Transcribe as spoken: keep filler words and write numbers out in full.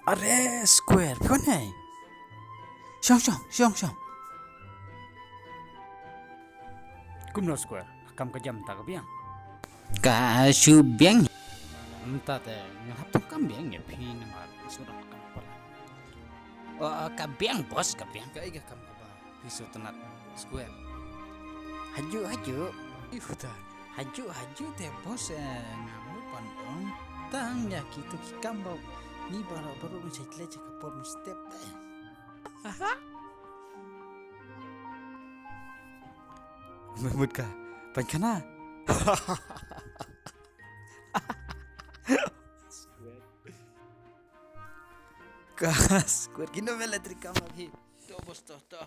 Are Square, phi wan hei? Shong, shong, shong, shong. Kumno Square, ka kam ka jam ta ka biang? Ka shu biang. Mynta te ngan hap tang kam biang ïa phi namar shu dang kam pala. Oh, ka biang boss, ka biang. Ka ei ka kam ka ba phi shu tynnat Square? Haju, haju. Ih, huta. Haju, haju te boss, eh, nga mu pan ong. Tang ïa kitu ki kam ba ngi baroh baroh ngi sa ïa tleh ka por mynstep te. Aha. Mahmud ka. Pan khana. Ka Square, kino electric kam abhi. To boss, to, to.